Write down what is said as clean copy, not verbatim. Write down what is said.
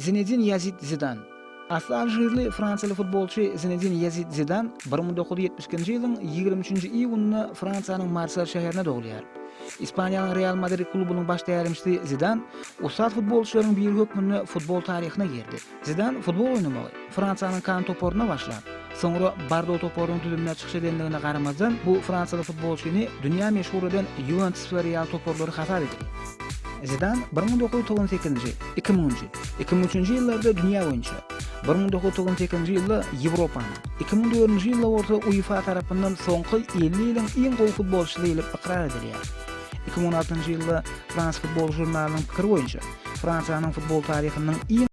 Zinedin Ýazid Zidan. Asly alžirli fransiýaly futbolçy Zinedin Ýazid Zidan 1972-nji ýylyň 23-nji iýunynda Fransiýanyň Marsel şäherinde dogulýar. Ispaniýanyň Real Madrid klubunyň baş tälimçisi Zidan ussat futbolçylaryň biri hökmünde futbol taryhyna girdi. Zidan futbol oýnamagy Fransiýanyň Kan toparynda başlap, soňra Bordo toparynyň düzüminde çykyş edendigine garamazdan, bu fransiýaly futbolçyny dünýä meşhur eden Ýuwentus we Real toparlary hasap edilýär. Zidan 1998-nji, 2000-nji, 2003-nji ýyllarda dünýä boýunça, 1998-nji ýylda Ýewropanyň, 2004-nji ýylda bolsa UEFA tarapyndan soňky 50 ýylyň iň gowy futbolçysy diýlip ykrar edilýär. 2016-njy ýylda Frans futbol žurnalynyň pikiri boýunça, Fransiýanyň futbol taryhynyň iň.